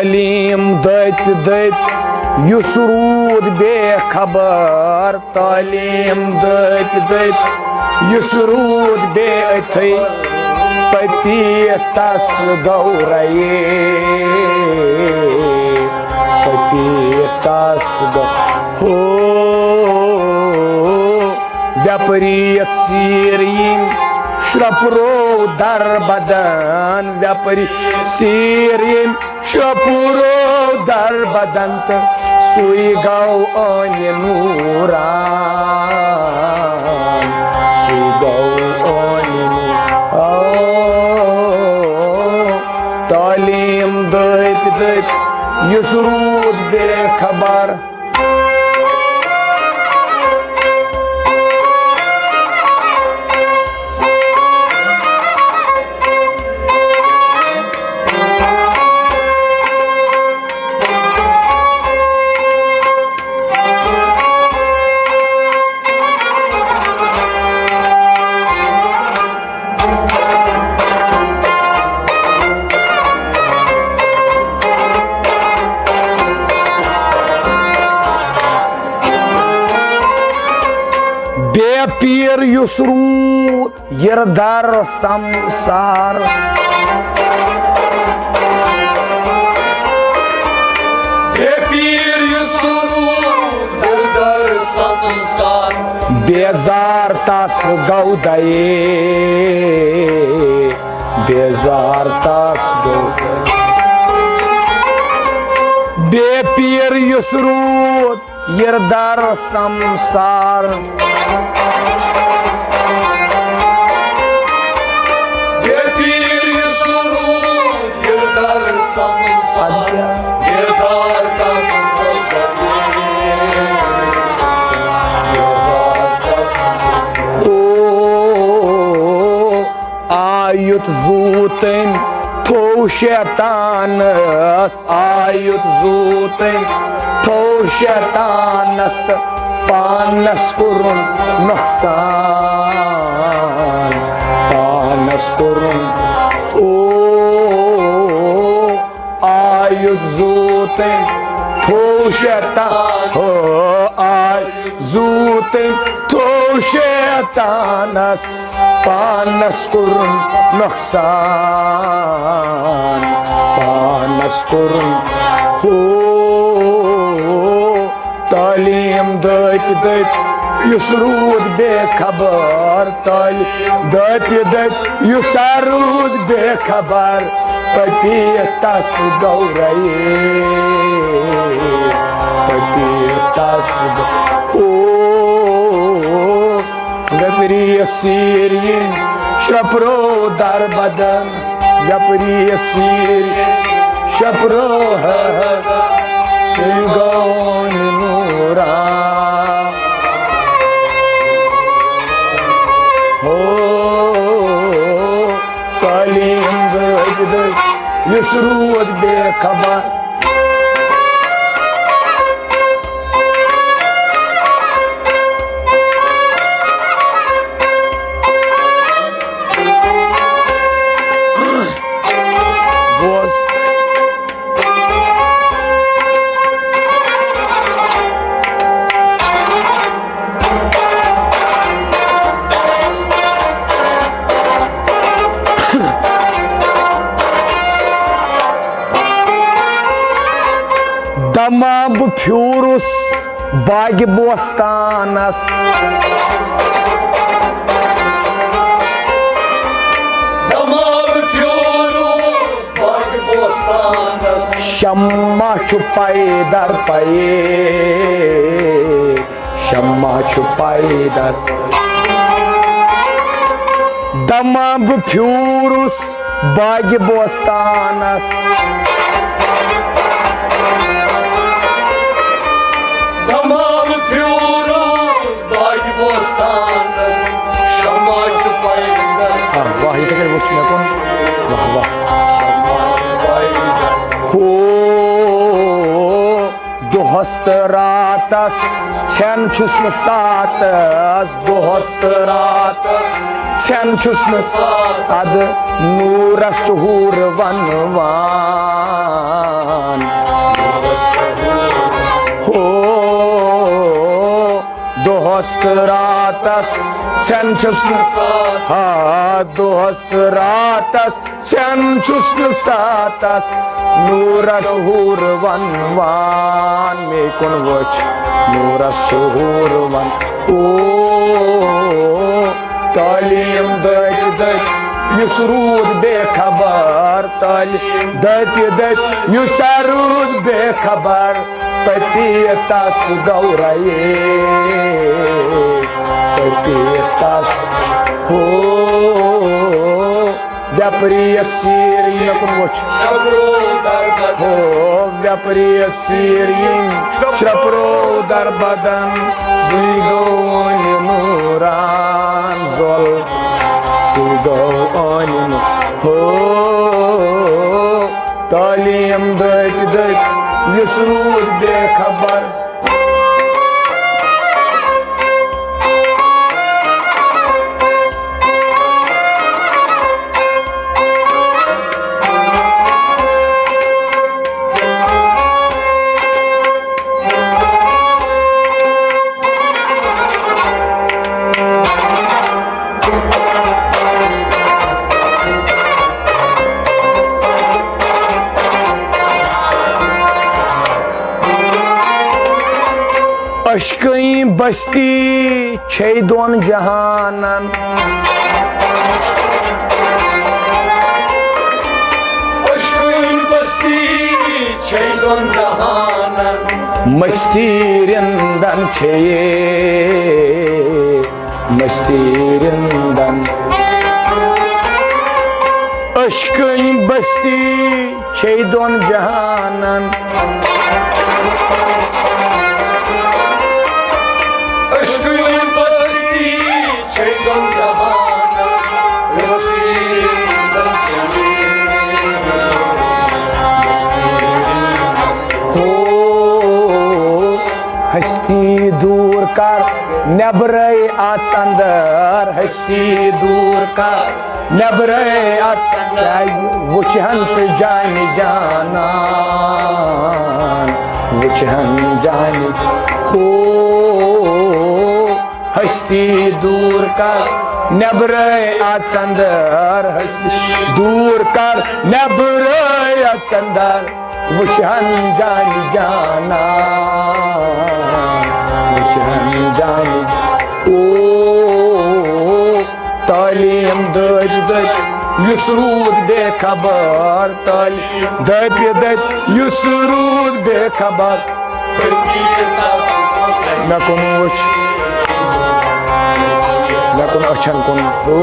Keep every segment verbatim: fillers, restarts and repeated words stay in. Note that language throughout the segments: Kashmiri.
تعلیٖم دٔپۍ دٔپۍ یُس روٗد بے خبر، تعلیٖم دٔپۍ دٔپۍ یُس روٗد بے أتھٕے، پٔپیٖتس گوٚو رَیے، پٔپیٖتس گوٚو ہو۔ ویپریت سیر یِم شرپرو در بدن، ویپریت سیر یِم شرپرو در بدن، تہٕ سُے گوٚو ٲنہِ نوران، سُے گوٚو ٲنہِ نور۔ او، تعلیٖم دٔپۍ دٔپۍ یُس روٗد بے خبر۔ بے پیٖر یُس روٗد یِردار سمسار۔ بے پیٖر یُس روٗد یِردار سمسار۔ بیزار تس گوٚو دَیے، بیزار تس گوٚو۔ بے پیٖر یُس روٗد یِردار سمسار۔ بے پیٖر یُس روٗد یِردار سمسار۔ بیزار تس گوٚو دَیے، بیزار تس گوٚو۔ او، آیُت زُو تٔمۍ تھوٚو شیطانس، آیُت زُو تٔمۍ تھوٚو شیطانس تہٕ پانس کوٚرُن نۄقصان، پانس کوٚرُن۔ او، آیُت زُو تٔمۍ تھوٚو شیطان، ہو، آیُت زُو تٔمۍ تھوٚو شیطانس، پانس کوٚرُن نۄقصان، پانس کوٚرُن ہو۔ تعلیٖم دٔپۍ دٔپۍ یُس روٗد بے خبر، تعلیٖم دٔپۍ دٔپۍ یُس روٗد بے خبر، پٔپیٖتس گوٚو رَیے، پٔپیٖتس گوٚو۔ او، ویپریت سیر یِم شرپرو در بدن، ویپریت سیر شرپرو، سُے گوٚو نوران۔ ہو، تعلیٖم دٔپۍ دٔپۍ یُس روٗد بے خبر۔ بوز۔ دما بہٕ پھیوٗرُس باغِ بوستانس۔ دما بہٕ پھیوٗرُس باغِ بوستانس۔ شمع چھُ پیدر پَیے، شمع چھُ پیدر۔ دما بہٕ پھیوٗرُس باغِ بوستانس۔ دما بہٕ پھیوٗرُس باغِ بوستانس۔ شمع چھُ پیدر۔ آہ، واہ، یِتھَے کٔنۍ وٕچھ مےٚ کُن۔ واہ، واہ۔ شمع چھُ پیدر۔ ہو۔ دۄہس تہٕ راتس ژھٮ۪ن چھُس نہٕ ساتس، دۄہس تہٕ راتس ژھٮ۪ن چھُس نہٕ ساتس۔ ادٕ نوٗرس چھُ حوٗر ونوان، تہٕ راتس ژھٮ۪ن چھُس نہٕ، آ، دۄہس تہٕ راتس ژھٮ۪ن چھُس نہٕ ساتس۔ نوٗرس حوٗر ونوان مے کُن وٕچھ، نوٗرس چھُ حوٗر ون۔ او، تعلیٖم دٔدۍ دٔدۍ یُس روٗد بے خبر، تعلیٖم دٔدۍ دٔدۍ یُس روٗد بے خبر۔ تٔتی تس گوٚو رہے، تٔتی تس ہو ویپریت سیر یہِ مےٚ کُن وٕچھ۔ ہو ویپریت سیر یِم شرپرو در بدن، سُے گوٚو أنہِ نوران زول، سُے گوٚو أنہِ نو-، ہو۔ تعلیٖم دٔدۍ دٔدۍ یُس روٗد بے خبر۔ عشقٕے بستی چھے دۄن جہانن۔ عشقٕے بستی چھے دۄن جہانن۔ مستی رندن چھے مستی رندن۔ عشقٕے بستی چھے دۄن جہانن۔ عشقٕے بستی چھے دۄن جہانن۔ مستی رندن چھے مستی رندن۔ ہو ہستی دوٗر کر نیبرے اژ اندر، ہستی دوٗر کر نیبرے اژ اندر۔ کیازِ وٕچھن ژٕ جانہِ جانان، وٕچھن جانہِ ہو۔ ہستی دوٗر کر نیبرے اژ اندر، ہستی دوٗر کر نیبرے اژ اندر۔ وٕچھن جانہِ جانان، وٕچھن جانہِ۔ او تعلیٖم دٔدۍ دٔدۍ یُس روٗد بے خبر، تعلیٖم دٔدۍ دٔدۍ یُس روٗد بے خبر۔ مےٚ کُن وٕچھ، مےٚ کُن أچھن کُن۔ او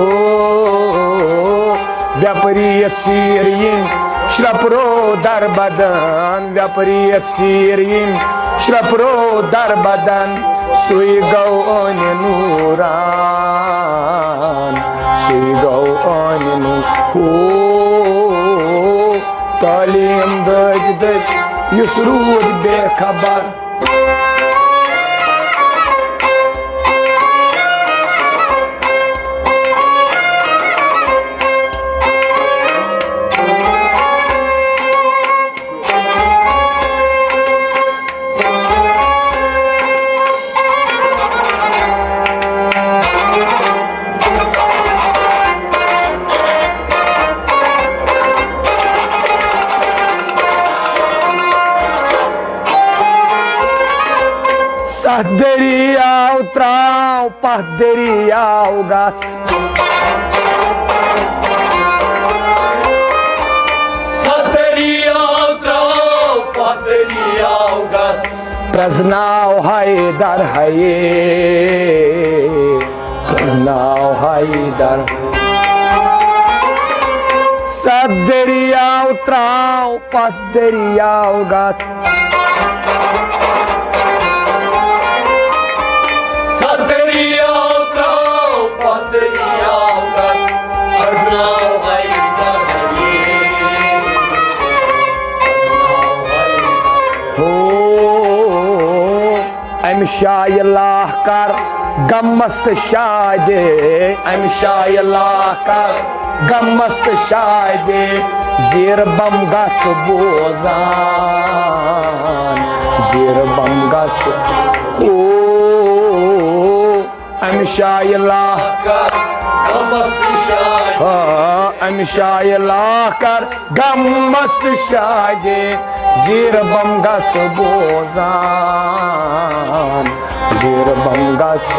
ویپریت سیر یِم شرپرو در بدن، ویپریت سیر یِم شرپرو در بدن۔ سُے گوٚو أنہِ نوران، سُے گوٚو أنہِ نو-، ہو تعلیٖم دٔدۍ دٔدۍ یُس روٗد بے خبر۔ ستھ دٔریاو ترٛاو، پتھ دٔریاو گژھ۔ ستھ دٔریاو ترٛاو، پتھ دٔریاو گژھ۔ پرٛزناو حیدر ہے، پرٛزناو حیدر۔ ستھ دٔریاو ترٛاو، پتھ دٔریاو گژھ۔ ستھ دٔریاو ترٛاو، پتھ دٔریاو گژھ۔ پرٛزناو حیدر۔ ہو، امہِ شایہِ لاہ کر غمس تہٕ شادِ، امہِ شایہِ لاہ کر غمس تہٕ شادِ۔ زیر بم گژھ بوزان، زیر بم گژھ۔ او امہِ شایہِ لاکھ کر غمس تہٕ شادِ۔ آ، امہِ شایہِ لاکھ کر غمس تہٕ شادِ۔ زیٖرٕ بم گژھ بوزان، زیٖرٕ بم گژھ۔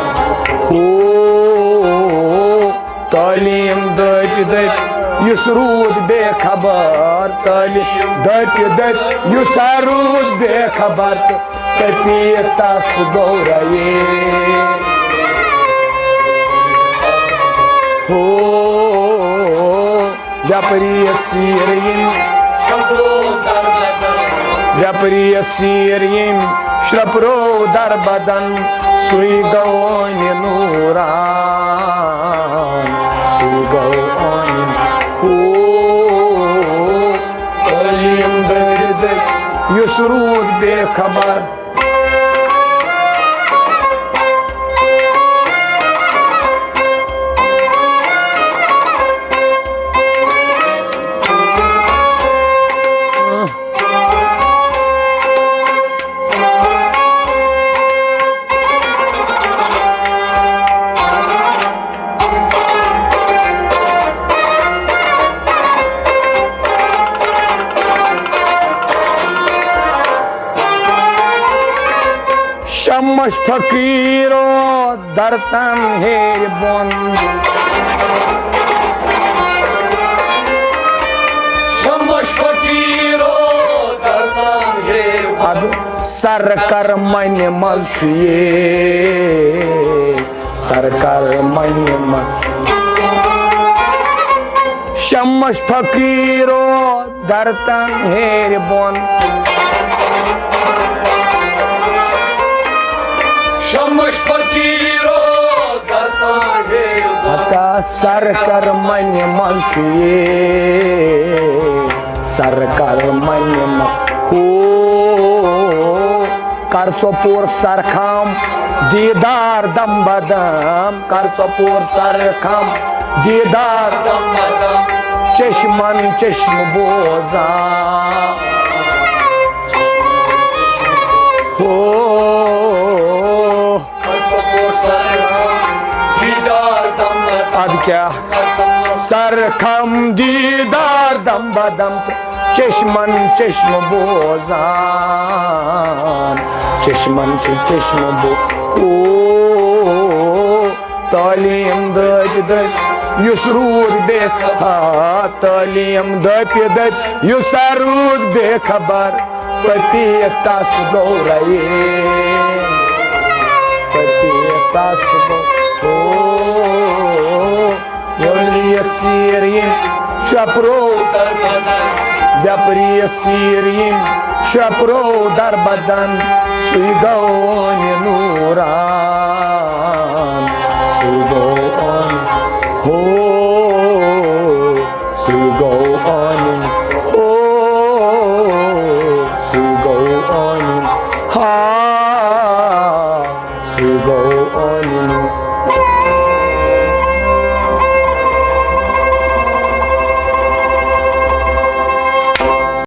ہو، تعلیٖم دٔپۍ دٔپۍ یُس روٗد بے خبر، تعلیٖم دٔپۍ دٔپۍ یُس ہا روٗد بے خبر تہٕ تٔپی تس گوٚو رہے۔ ہو، ویپریت سیٖر یِم، ویپریت سیٖر یِم شرپرو در بدن، سُے گوٚو عٲنہِ نوران، سُے گوٚو عٲنہِ۔ او، تعلیٖم دٔرۍ دٔرۍ یُس روٗد بے خبر۔ شمش فقیرو درتن ہیرِ بۄن۔ شمش فقیرو درتن ہیرِ بۄن۔ ادٕ سر کر منہِ منٛز چھُ یے، سر کر منہِ منٛز۔ شمش فقیرو درتن ہیرِ بۄن۔ شمش فقیرو درتن ہیرِ بۄن۔ ہتا سر کر منہِ منٛز چھُ یے، سر کر منہِ منٛز۔ ہو، کر ژوٚپور سرخم دیٖدار دم بدم، کر ژوٚپور سرخم دیٖدار دم بدم، چشمن چشم بوزان۔ ہو، کر ژوٚپور سرخم دیٖدار دم بدم۔ ادٕ کیٛاہ؟ سرخم دیٖدار دم بدم تہٕ چشمن چشم بوزان، چشمن چھِ چشم بو-، او، تعلیٖم دٔدۍ دٔدۍ یُس روٗد بے، آ، تعلیٖم دٔپہِ دٔپہِ یُس ہا روٗد بے خبر، پٔپی تس گوٚو رہے، پٔپی تس گوٚو۔ او، ویپریت سیٖر یِم شرپرو، ویپریت سیٖر یِم شرپرو در بدن، سُے گوٚو عٲنہِ نوران، سُے گوٚو